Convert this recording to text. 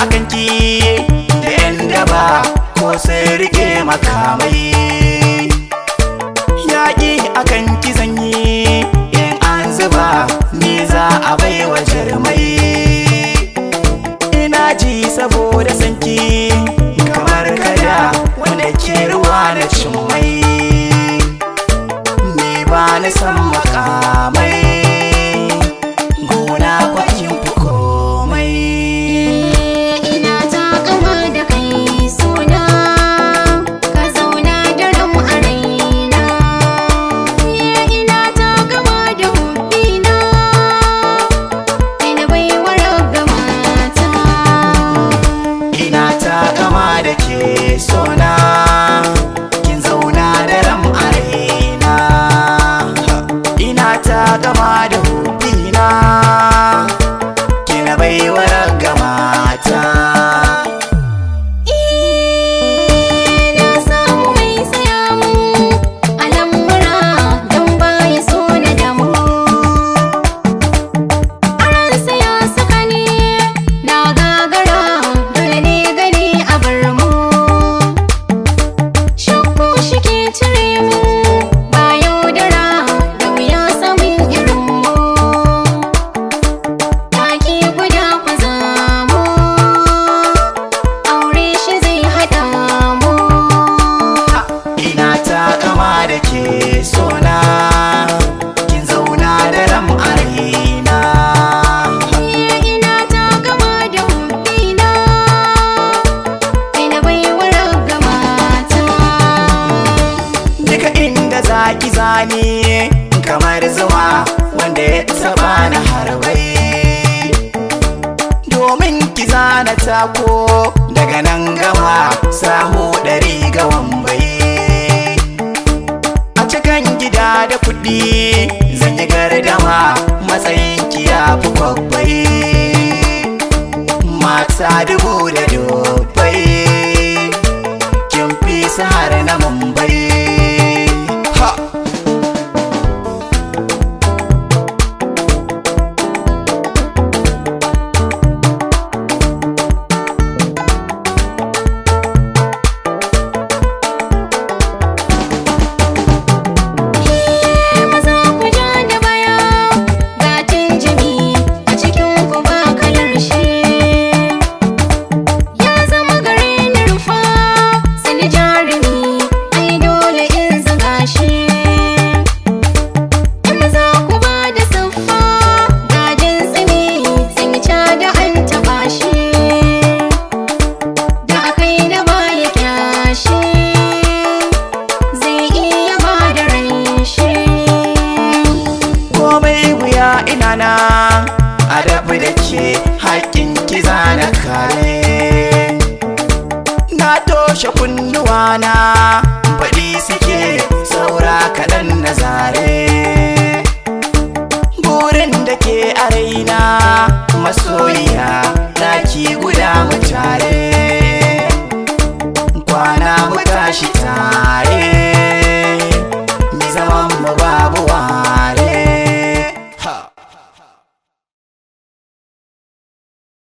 akan ki da yan daba ko sai rike makamai. Yaƙi akan ki zanyi in an zuba ni za a baiwa jarmai. Ina ji saboda sanki kamar kada wanda ke ruwa na cimmai. Ni ba na san makamai, gona kwakin fi komai. Ina takama da kai suna, ka zauna daram a raina. Ina takama da hubbina, kai na baiwa ragamata. Ina takama da ke sona, kin zauna da ram a raina. Ina takama da hubbina, kina baiwa ragamata. Na samu mai saya mun al'amura don baya so na damu. A ransa ya saka ni na gagara, dole ne gani a bar mu. Shakku shi ke cire mun ba yaudara, da wuya samun irin mu. Taki guda ku zamu, aure shi zai haɗa mu. Ina takama da ke sona, kin zauna da ram a raina. Ina takama da hubbina, kai na baiwa ragamata. Duka inda zaki zane kamar zuma wanda ya taba na harbai. Domin ki zana tako daga nan gama sahu 100 ga wambai. A cikin gida da kuɗi zan yi gardama, matsayin ki ya fi kwabbai. Mata dubu da dubbai, kin fi su har na Mumbai. Ha! Maza ku ja da baya, ga jimi a cikin ku ba kalar shi. Ya zama gare ni rufa, sani jarumi, ai dole in zuga shi. In maza ku ba da siffa, gajin tsimi, sun yi da an taɓa shi. Da akai na baya kyashi, zai iya ba da ran shi. Komai wuya ina nan a dafi da ke, haƙƙin ki zana kare. Na toshe kunnuwana, faɗi suke saura kaɗan na zare. Burin da ke a raina masoyiya, ɗaki guda mu tare.